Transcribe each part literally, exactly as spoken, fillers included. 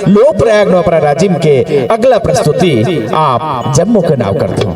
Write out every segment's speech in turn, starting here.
लो प्रयाग नवपरा राजिम के अगला प्रस्तुति आप जम्मो के नाव करथों।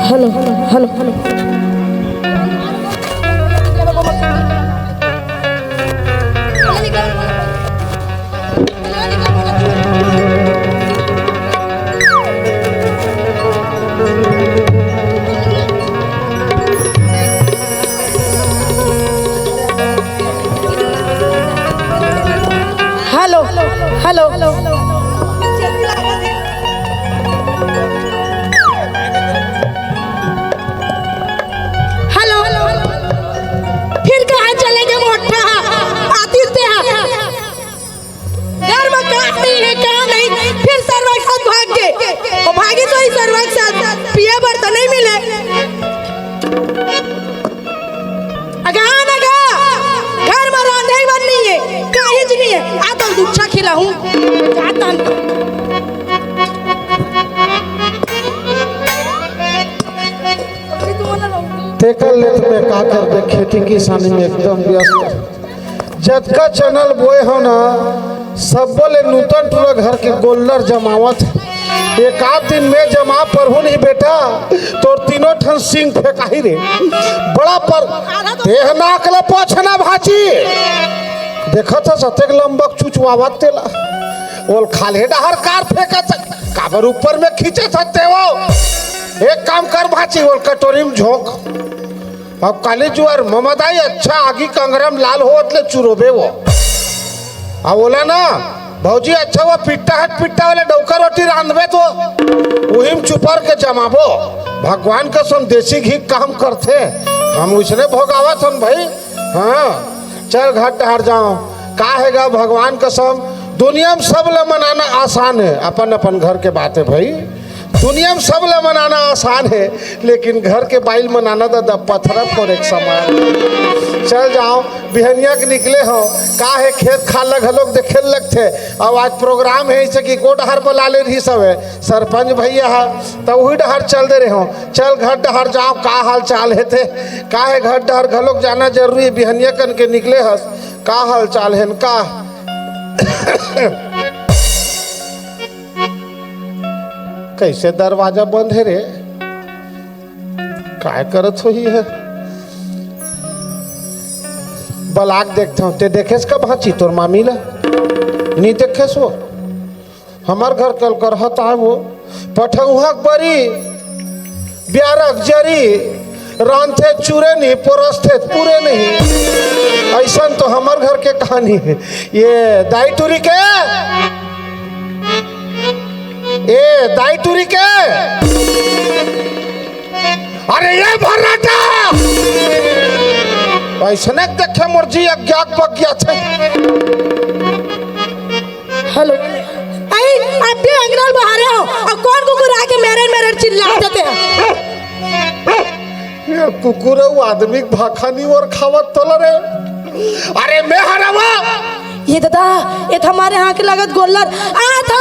Hello, hello, hello. Hello, hello. Hello, फिर कहाँ चले गे मोटा आतिश ते हा? घर में कहाँ नहीं है, कहाँ नहीं, फिर सरवा के साथ भाग गे। वो भागी तो ही सरवा के साथ पिए बर तो नहीं मिले। अगा ना गा, घर में रांधे बर नहीं है, काहीच नहीं है। आ तो दुच्छा खिलाहूँ, जाता नहीं। तेकर ले तो मैं का करबे, खेती किसानी में एकदम व्यस्त। जतका चना ल बोए हव ना, सब्बो ले नूतन टूरा घर के गोल्लर जमावत हे। एक आध दिन में जमा परहूँ नहीं बेटा, तोर तीनों ठन सींग फेंकाही रे। बड़ा पर देह नाक ल पोछना भांची। देखत हस अतेक लंबा चुचवावत तेला। ओल खाल्हे डहर काबर फेंकत, काबर ऊपर में खींचत हस तेवो। एक काम कर भांची, ओल कटोरी में झोंक। अब काली जुआर ममदाई अच्छा आगी कंगरम लाल होत ले चुरोबे वो। अब ओला ना, भौजी अच्छा वो पिट्टा हट पिट्टा वाले डौका रोटी रांधबे तो उही में चुपर के जमाबो। भगवान कसम देसी घी काम करथे, हम उसने भोगावत हन भाई। हाँ, चल घर डहर जाओ। का हे गा भगवान कसम, दुनिया में सब ला मनाना आसान हे, अपन अपन घर के बात हे भाई। दुनिया में सब ला मनाना आसान हे, लेकिन घर के बाइल मनाना दादा पथरा फोरे के समान। चल जाओ, बिहनिया के निकले हो, का हे खेत खार ला घलोक देखे लगथे। अब आज प्रोग्राम हे, इसे कि को डहर बला ले रहिस हवे सरपंच भैया हा, त उही डहर चल दे रहे हो। चल घर डहर जाओ, का हाल चाल हे ते, का हे घर डहर घलोक जाना जरूरी हे। बिहनिया कन के निकले हस, का हाल चाल हे न का? कइसे दरवाजा बंद हे रे? काय करत होही हे? बलाक देखथंव, ते देखेस का भांची तोर मामी ला? नी देखेस वो? हमर घर कल करहत आय वो, पठउहा के बरी, ब्यारा के जरी, रांधथे चूरे नहीं, परोसथे पूरे नहीं। अइसन तो हमर घर के कहानी हे। ये दाई टूरी के, ए दाई टूरी के, अरे ये भर्राटा, अइसने देखे मोर जी अज्ञात पक गया थे। हेलो। आई, आप भी अंगना बाहर हो, अउ कोन कुकुर आके मेरे मेरे चिल्लात हे? ये कुकुर अउ आदमी के भाखा नी ओर खावत तोला रे। अरे मैं हरावा। ये दादा, ये तो हमर इहाँ के लगत गोल्लर। आ तो।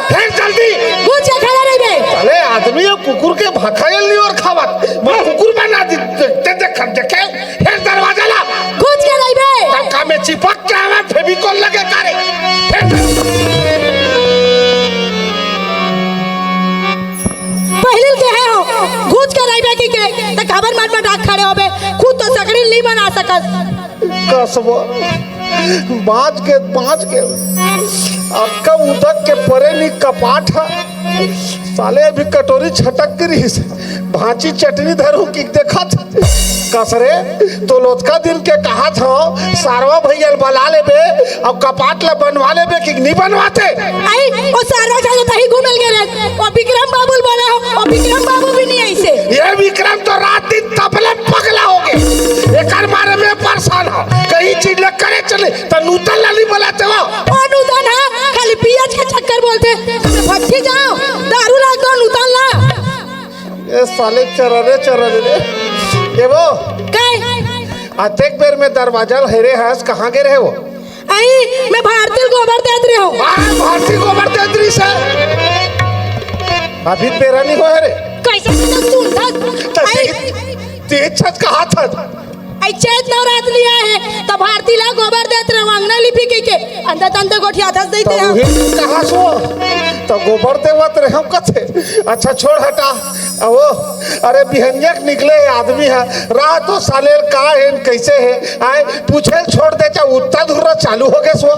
फिर जल्दी। घुच के खड़ा रहिबे। अरे आदमी अउ कुकुर के भाखा ये नी ओर खावत। मैं कुकुर बना दे, दे, दे, देखे। हेर दरवाजा ला। घुच के रहिबे। तब का मैं चिपक के आवे फेविकोल लगे का रे? हेर। पहिली कहे हो, घुच के रहिबे कि के, त काबर मटमटात खड़े होबे? खुद तो सक कसबो। बाँच के, बाँच के। अक्का उदक के परे नी कपाट ह। साले अभी कटोरी छटक गे रिहिस। भांची चटनी धरू कि देखत। कस रे, तो लोतका दिन के कहत हंव, सारवा भैया ल बला लेबे, अउ कपाट ल बनवा लेबे कि नी बनवाते? आई, ओ सारवा जाने तही घूमे ल गे रहे। ओ विक्रम बाबू ल बोले हो, ओ विक्रम बाबू भी नी आइसे। ये विक्रम तो रात दिन तपले पगला हो गे। एकर मारे में परेशान हो। कहीं चीज ल करे चले, त नूतन ला नी बलाते हो। ओ नूतन हा, खाली पियाज के चक्कर बोलथे। भट्ठी जाओ, दारू ला दो नूतन ला। ए साले चररे चररे रे। ए वो, काय? अतेक बेर में दरवाजा ल हेरे हस, कहाँ गे रहे वो? आई, मैं भारती ल गोबर देत रहे हंव। आ, भारती गोबर देत रहिस हे। अभी बेरा नी होय रे। कइसे तो सुनथस? त आई। तेज छत कहा था। आई चैत नवरात्रि आय हे, त भारती ला गोबर देत रहे हंव, अंगना लिपी कहिके। अंदर तंदर गोठियाथस दइते तो हंव। उही कहा सो, तो गोबर देवत रहे हंव कथे। अच्छा छोड़ हटा। अ वो, अरे बिहनिया के निकले हे आदमी ह, राह तो साले का हे न कइसे हे, आय पूछे ल छोड़ दे, चा उत्ता धुर्रा चालू हो गे सो।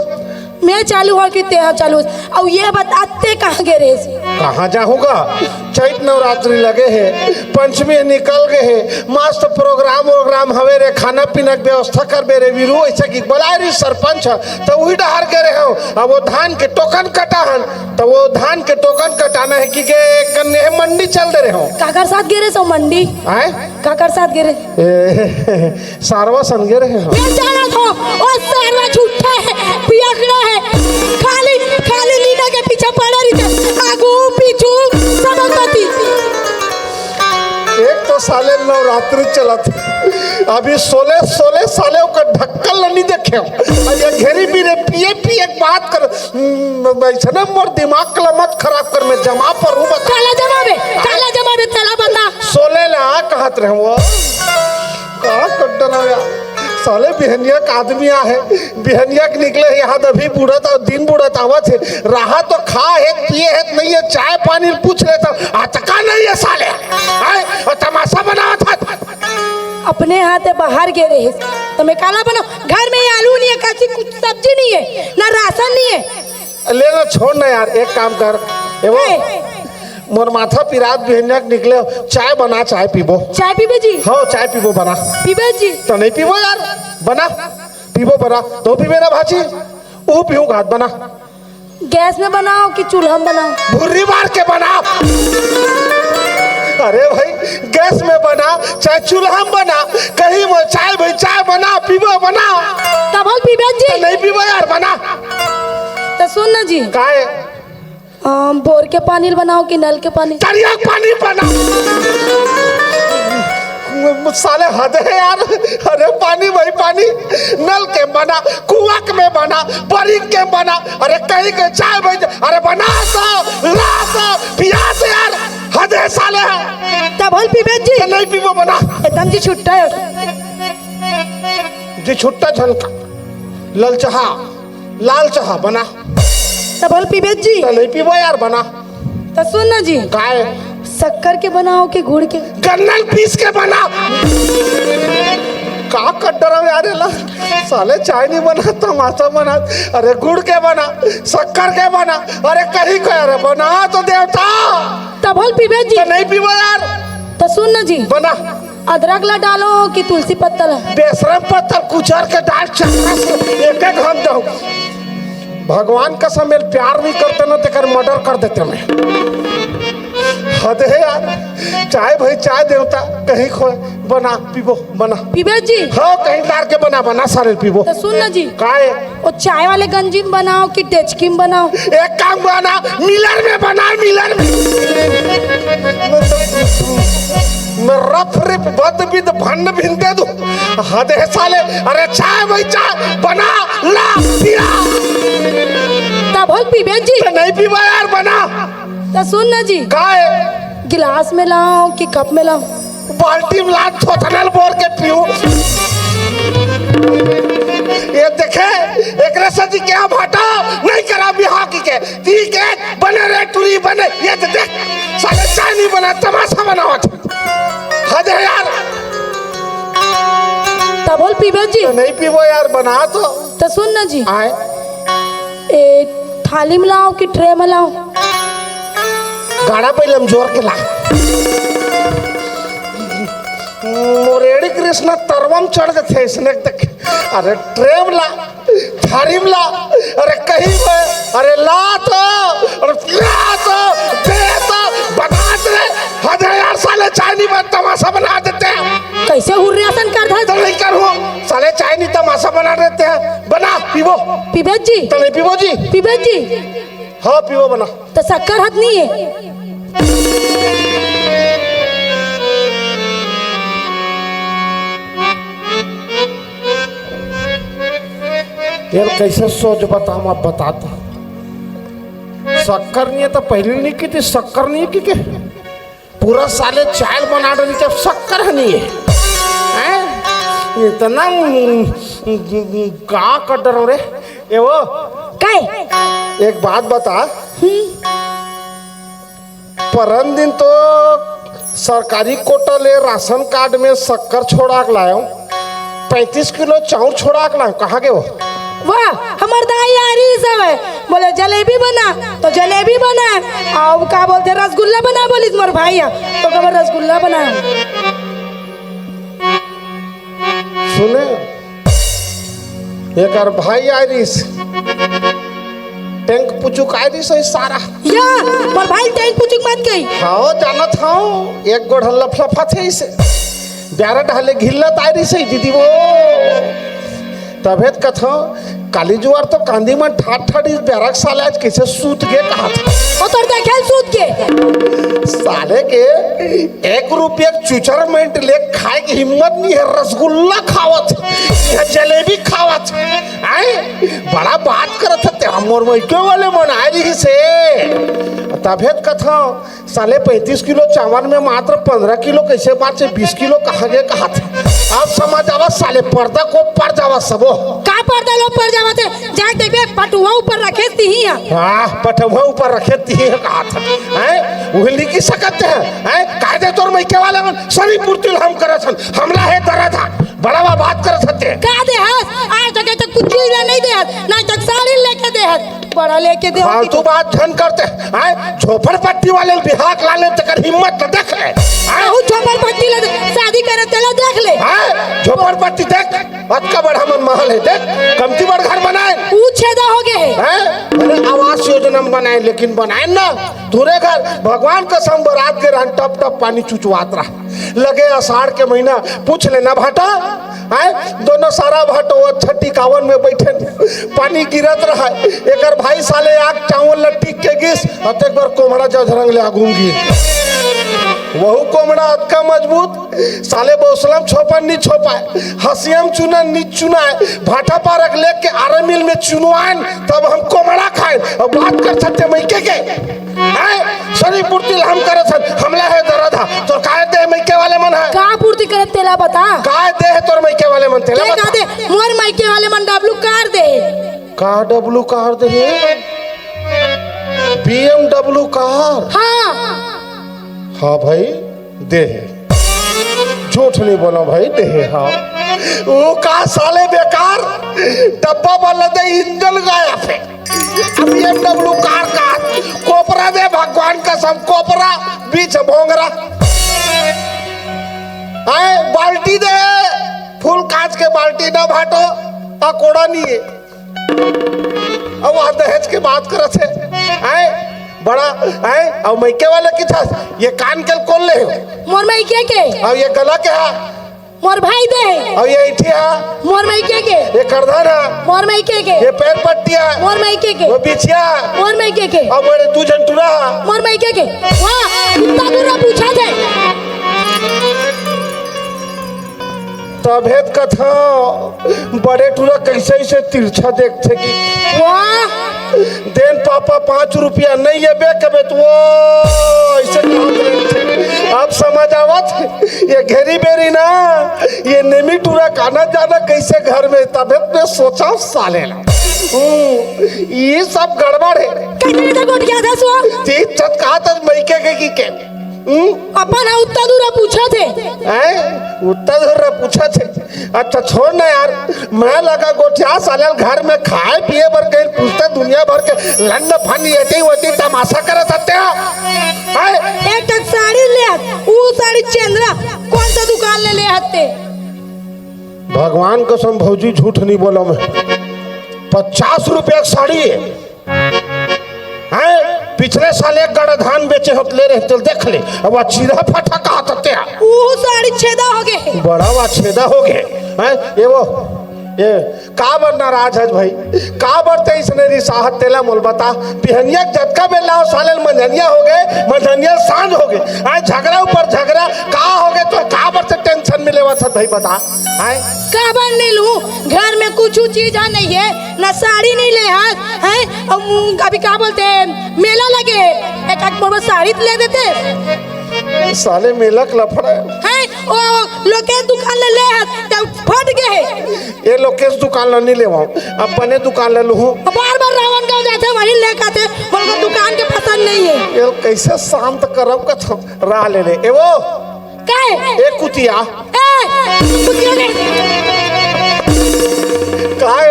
मैं चालू हो कि तेहा चालू हो? अउ ये बता, ते कहाँ गे रहे? कहाँ जाहूँगा? चैत नवरात्रि लगे हे, पंचमी निकल गे हे, मस्त प्रोग्राम वोग्राम हवे रे, खाना पीना के व्यवस्था करबे रे वीरू, अइसे कि बलाय रहिस सरपंच ह, त उही डहर गे रहे हंव। अब वो धान के टोकन कटा हन, त वो धान के टोकन कटाना हे कि गे कन्ने हे मंडी चल दे रहे हंव। काकर साथ गे रहे सो मंडी? आय? काकर साथ गे रहे? ए, सारवा सन गे रहे हंव। मैं जानत हंव, ओ सारवा झूठा हे, पियकड़ा हे, खाली, खाली लीना के पीछे पड़े रहिथे, आगू, पीछू, सब कती। एक तो साले नवरात्रि चलत, अभी सोले, सोले साले ओकर ढक्कन ल नी देखे हंव। अउ ये घेरी भी रे पिए, पिए के बात कर, हम्म, अइसने मोर दिमाग ला मत खराब कर, मैं जमा पर हूँ, बता। काला जमाबे, काला जमाबे, तेला बता। सोले ला कहत रहे वो। का कर डराव यार? साले बिहनिया के आदमी आहे, बिहनिया के निकले हे, यहाँ अभी बुड़त अउ दिन बुड़त आवत हे, रहा तो खा हे, पिए हे, नहीं हे, चाय पानी पूछ लेता, अतका नहीं हे साले। आय, अउ तमाशा बनावत हस। अपने हाथे बाहर गे रहे, त मैं काला बनाव? घर में आलू नहीं हे, कच्ची कुछ सब्जी नहीं हे, ना राशन नहीं हे। ले ना, छोड़ ना यार, एक काम कर, ए वो, ए। मोर माथा पिरात, बिहनिया के निकले, चाय बना, चाय पीबो। चाय पीबे जी? हाँ, चाय पीबो, बना। पीबे जी? त नहीं पीबो यार, बना, पीबो, बना। तो पीबे ना भाजी, वो पीहूँ घात, बना। गैस में बनाव कि चूल्हा में बनाव? भुर्री मार के बना। अरे भाई, गैस में बना, चाहे चूल्हा में बना, कहीं वो चाय भाई चाय बना, पीबो बना। तब हम पीबे जी? त नहीं पीबो यार, बना। त सुन ना जी। काहे? अम, बोर के पानी ल बनाव कि नल के पानी? तरिया के पानी बना। साले हद हे यार। अरे पानी भाई पानी, नल के बना, कुआं के में बना, बरिंग के बना, अरे कहीं के चाय भाई, अरे बना तो, ला तो, पिया तो यार, हद हे साले। तब हम पीबे जी? त नहीं पीबो, बना। एकदम जी छुट्टा हे। जी छुट्टा झलका, ललचहा, लाल चहा बना। त बोल पीबे जी। त नहीं पीबो यार, बना। त सुन ना जी। काय? शक्कर के बनाव कि गुड़ के? गन्ना ल पीस के बना। का कर डराव यार एला? साले चाय नहीं बना, तमाशा बना। अरे गुड़ के बना, शक्कर के बना। अरे कहीं को यार बना तो देवता। त बोल पीबे जी। त नहीं पीबो यार। त सुन ना जी। बना। अदरक ला डालो कि तुलसी पत्ता ला? बेशरम पत्ता कुचर के डाल चक्का से एक एक हम दो। भगवान कसम, मैं प्यार नहीं करते ना, तेकर मर्डर कर देते मैं। हद हे यार, चाय भाई चाय देवता कहीं खोए, बना पीबो, बना। पीबे जी? हाँ, कहीं डार के बना, बना सारे पीबो। त सुन ना जी। काय? वो चाय वाले गंजी में बनाव कि डेचकी में बनाव? एक काम बना, मिलर में बना, मिलर में। मैं रफ रिफ बद बिद भंड भिन दे दूं। हद हे साले, अरे चाय भाई चाय बना, ला, पिया। तब हम पीबे जी। त नहीं पीबा यार, बना। त सुन ना जी। काय? गिलास में लाव कि कप में लाव? बाल्टी में ला, थोथना ल बोर के पीऊ। ये देखे, एकरे से जी क्या भाटा नहीं करा बिहाव की के। ती के बने रे टुरी बने। ये तो देख, साले चाय नहीं बना, तमाशा बनावत। हद हे यार। त बोल पीबे जी। तो नहीं पीबो यार, बना तो। तो सुन ना जी। आए। ए, थाली में लाओ कि ट्रे में लाओ? गाड़ा पहले हम जोर के ला। मोरेड़ी कृष्णा तरवम चढ़ गए थे इसने तक। अरे ट्रे में ला, थारी में ला। अरे कहीं पे, अरे ला तो, अरे ला तो, दे तो, बना दे। हद है यार, साले चाय नहीं बन, तमाशा बना देते हैं। कैसे हुर्रे आसन कर धर? तो नहीं करूँ, साले चाय नहीं तमाशा बना देते हैं। बना, पीबो। पीबे जी। तो नहीं पीबो जी। पीबे जी। हाँ, पीबो बना। तो शक्कर हत नहीं है। यार, कैसे सोच बता, मैं बताता। शक्कर नहीं है तो पहले नहीं की थी, शक्कर नहीं की के? पूरा साले चाय बना डाली, जब शक्कर है नहीं है। हैं? इतना, हम्म, हम्म, का कर डरो रे? ए वो, काय? एक बात बता। हम्म। परन दिन तो सरकारी कोटा ले राशन कार्ड में शक्कर छोड़ा के लायो, पैंतीस किलो चाउर छोड़ा के लायो, कहाँ के वो? वाह, हमर दाई आ रही सब है, बोले जलेबी बना, तो जलेबी बना, अब का बोलते रसगुल्ला बना, बोलिस मोर भाई है, तो कबर रसगुल्ला बना। सुने, एकर भाई आय रिस, टैंक पुचुक आय रिस, ओई सारा। या, मोर भाई टैंक पुचुक मत कही। हाँ, जानत हूँ, एक गोड़ लफलफा थे इसे। ब्यारा ढाले घिल्लत आय रिस, दीदी वो। तभे त कथो, काली जुआर तो कांदी मन ठाठ ठाठ इस ब्यारा के साले आज कैसे सूत गे कहा था। ओ तोर देखे सूत के। साले के एक रुपया के चुचरमेंट ले खाए के हिम्मत नहीं है, रसगुल्ला खावत, या जलेबी खावत। आए, बड़ा बात करत हते, हम मोर मइके वाले मन आय रही से। तभे त कथो, साले पैंतीस किलो चावल में मात्र पन्द्रह किलो कैसे बाचे, बीस किलो कहाँ गे कहा था। अब समझ आवा साले, पर्दा को पड़ जावा सबो। का पर्दा लो पड़ जावा थे? जाए देखबे, पटुआ ऊपर रखे तिही है। हाँ, पटुआ ऊपर रखे तिही है कहा था। हैं? उहे लिखी सकते हैं। हैं? कायदे तोर मइके वाले मन सनी पुरतिल हम करत हन। हमला है दरद हा। बड़ा बा बात करत हते। का दे हस? आज तक तो कुछ चीज नहीं दे हस। ना तक साड़ी लेके दे हस। बड़ा लेके दे हस। फालतू बात झन करते। हैं? झोपड़पट्टी वाले बिहाक लाले तकर हिम्मत तो देख ले। हैं? कहूँ झोपड़पट्टी ले दे। शादी करे तेला देख ले। हैं? झोपड़पट्टी देख। अतका बड़ हमन महल है, देख, कमती बड़ घर बनाए। ऊ छेदा हो गए है। हैं? अरे, आवास योजना में बनाए, लेकिन बनाए ना। तुरे घर, भगवान कसम, बरात के रहन, टप टप पानी चुचवात रहा। लगे आषाढ़ के महीना, पूछ लेना भाटा, हैं? दोनों सारा भाटो वो छठी कावन में बैठे, पानी गिरत रहा। एकर भाई साले आग चावल लट्टी के गिस, अतेक बार कोमड़ा जझरंग ले आगूंगी। वहू कोमड़ा अतका मजबूत, साले बौसलम छोपन नी छोपाए, हसियम चुनन नी चुनाए, भाटा पारक लेके आरे मिल में चुनवाएन, तब हम कोमड़ा खाएन। अब बात कर सकते मइके के, हैं? सनी पूर्ति हम करत हन, हमला है दरद हा। तोर काय दे मइके वाले मन है? का पूर्ति करे तेला बता। काय दे है तोर मइके वाले मन तेला के बता। का दे? मोर मइके वाले मन डब्लू कार दे। का डब्लू कार दे है? बी एम डब्लू कार। हाँ। हाँ भाई, दे हे। झूठ नहीं बोला भाई, दे हे, हाँ। वो का साले बेकार, डब्बा वाला दे इंजन गायब है। अब बी एम डब्लू कार का कोपरा दे, भगवान कसम, कोपरा, बीच भोंगरा। आए, बाल्टी दे, फुल कांच के बाल्टी ना भाटो, आ कोड़ा नहीं है। अब वहाँ दहेज के बात करत हे, हैं? बड़ा, हैं? अब मइके वाले की था, ये कान के कौन ले हो? मोर मइके के। अब ये गला के हा? मोर भाई दे। अब ये ऐठी हा? मोर मइके के। ये करधन हा? मोर मइके के। ये पैर पट्टी हा? मोर मइके के। वो बिछिया हा? मोर मइके के। अब बड़े दू झन टुरा हा? मोर मइके के। वाह, इतना दूर पूछा थे। तभे त कथा, बड़े टूरा कैसे ऐसे तिरछा देखथे कि वाह! देन पापा पाँच रुपया नहीं है बे, कबे तो वो ऐसे कहा करथे। अब समझ आवत, ये घेरी बेरी ना, ये नेमी टूरा काना जाना कैसे घर में, तभे त मैं सोचा साले ला। हम्म, ये सब गड़बड़ है। कैसे कैसे गोठ गया था सो? तीन छत कहा था मइके के की के। हम्म? अपन ह उत्ता दूर पूछत हे। हैं? उत्ता दूर पूछत हे। अच्छा, छोड़ ना यार, मैं लगा गोठिया साले ल घर में खाए पिए बर कहीं पूछते, दुनिया भर के लंड फंड एती ओती तमाशा करत हत्या। हैं? एक ठक साड़ी ले हस, ऊ साड़ी चेंदरा, कौन सा दुकान ले ले हत्ते? भगवान कसम भौजी, झूठ नहीं बोला मैं। पचास रुपया के साड़ी है। हैं? पिछले साल एक गड़ा धान बेचे होत ले रहे, चल देख ले। अब वह चीरा फटा कहा तत्या। ऊ साड़ी छेदा हो गए। बड़ा वह छेदा हो गए। हैं? ये वो, ये काबर नाराज हस भाई? काबर ते इसने रिसाहत तेला मोल बता। बिहनिया जतका बेला हो साले ल मंझनिया हो गए, मंझनिया सांझ हो गए। आए झगड़ा ऊपर झगड़ा, का हो गए तो काबर से टेंशन में लेवत हस भाई बता? आए? काबर नहीं लूं? घर में कुछ चीज है नहीं है, ना साड़ी नहीं ले हाथ, हैं? और मुंह, अभी का बोलते हैं, मेला लगे, एक आध मोर साड़ी तो ले देते। साले मेला के लफड़ा है। हैं? ओ, लोकेश दुकान ले ले हाथ, तो फट गए। ये लोकेश दुकान ला नहीं लेवाऊं, अपने दुकान ले लूं। बार बार रावण गांव जाते, वहीं ले आते, बोल को दुकान के पसंद नहीं है। ये कैसे शांत करब कथम, राह ले ले। ए वो, काय? ए कुतिया। ए, कुतिया नहीं। काय?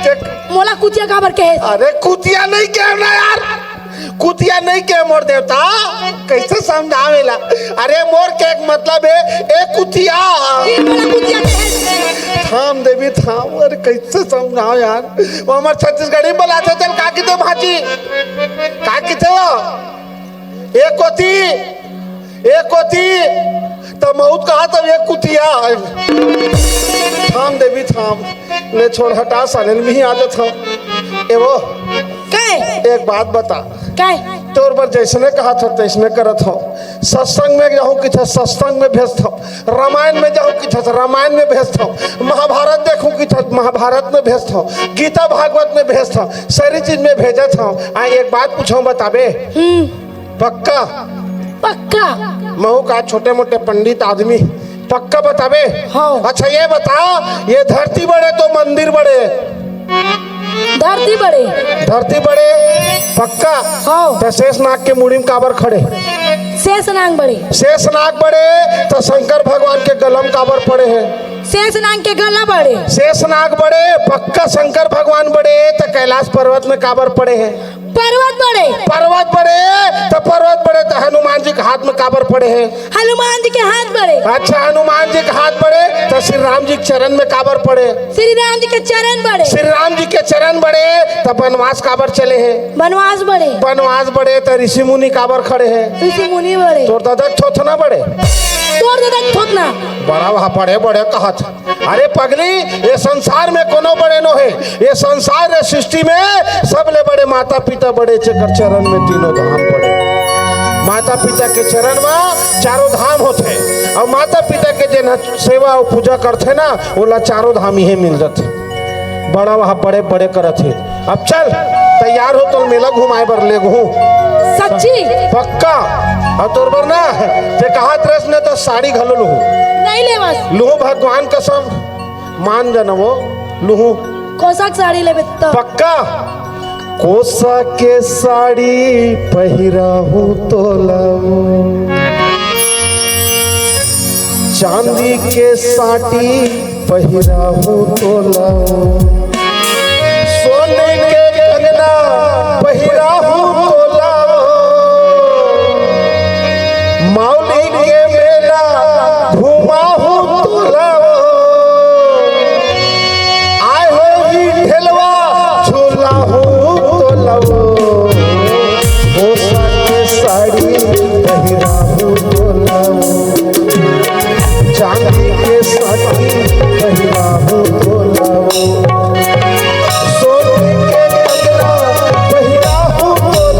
के मोला कुतिया काबर कहे? अरे कुतिया नहीं कहे ना यार, कुतिया नहीं कहे मोर देवता। कैसे समझावेला? अरे मोर के एक मतलब है, ए कुतिया। ये मोला कुतिया कहे। थाम देवी थाम, अरे कैसे समझाओ यार? वो हमर छत्तीसगढ़ी बोलाथे, चल का किथे भाजी? का किथे वो? ए कोती, ए कोती, त मउत कहा तब ए कुतिया। थाम देवी थाम, ले छोड़ हटा साले, मैं ही आ जात हूँ। ए वो, काय? एक बात बता। काय? तोर बर जैसने कहा था तैसने करत हूँ। सत्संग में जाऊँ कि था सत्संग में भेजत हूँ, रामायण में जाऊँ कि था रामायण में भेजत हूँ, महाभारत देखूँ कि था महाभारत में भेजत हूँ, गीता भागवत में भेजत हूँ, सारी चीज में भेजत हूँ। आ एक बात पूछो बताबे? हम्म। पक्का? पक्का। महू का छोटे मोटे पंडित आदमी, पक्का बताबे? हाँ। अच्छा ये बता, ये धरती बड़े तो मंदिर बड़े? धरती बड़े। धरती बड़े, पक्का? हाँ। तो शेष नाग के मुड़ी में काबर खड़े? शेष नाग बड़े। शेष नाग बड़े तो शंकर भगवान के गला में काबर पड़े है? शेष नाग के गला बड़े। शेष नाग बड़े, पक्का शंकर भगवान बड़े तो कैलाश पर्वत में काबर पड़े है? पर्वत बड़े। पर्वत बड़े, तो पर्वत बड़े तो हनुमान जी के हाथ में काबर पड़े है? हनुमान जी के हाथ बड़े। अच्छा, हनुमान जी के हाथ बड़े तो श्री राम जी के चरण में काबर पड़े? श्री राम जी के चरण बड़े। श्री राम जी के चरण बड़े तो बनवास काबर चले है? बनवास बड़े। बनवास बड़े तो ऋषि मुनि काबर खड़े है? ऋषि मुनि बड़े। तोर दादा के थोथना बड़े। तोर दादा के थोथना। बड़ा वहाँ बड़े बड़े कहत। अरे पगली, ये संसार में कोनो बड़े नो है। ये संसार, ये सृष्टि में सबले बड़े माता पिता बड़े, जेकर चरण में तीनों धाम पड़े। माता पिता के चरण में चारों धाम होथे, और माता पिता के जेन सेवा और पूजा करथे ना, ओला चारों धाम इहे मिल जाथे। बड़ा वहाँ बड़े बड़े करत हे। अब चल, तैयार हो तो मेला घुमाए बर लेगहूँ। सच्ची? पक्का। और तोर बर ना, ते कहत रस ने तो साड़ी घलो लूहूँ। नहीं लेवस। लूहूँ भगवान कसम। मान जाना वो, लूहूँ। कोसा के साड़ी लेबे तो। पक्का। कोसा के साड़ी पहिराहूँ तोला वो, चांदी के साड़ी पहिराहूँ तोला वो, सोने के कंगना पहिराहूँ तोला वो, माउली के मेला घुमाहूँ तोला वो। आय हो ही ढेलवा झूलाहूँ तोला वो, कोसा के साड़ी पहिराहूँ तोला वो, चांदी के साड़ी पहिराहूँ तोला वो, सोने के कंगना पहिराहूँ तोला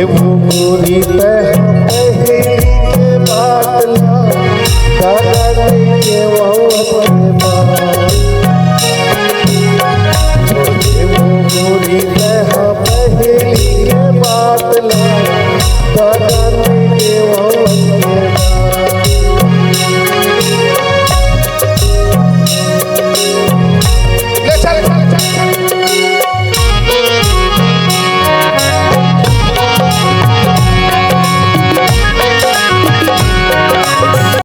वो गोरी तैं पहिली के बात ला, दादा कहिके वो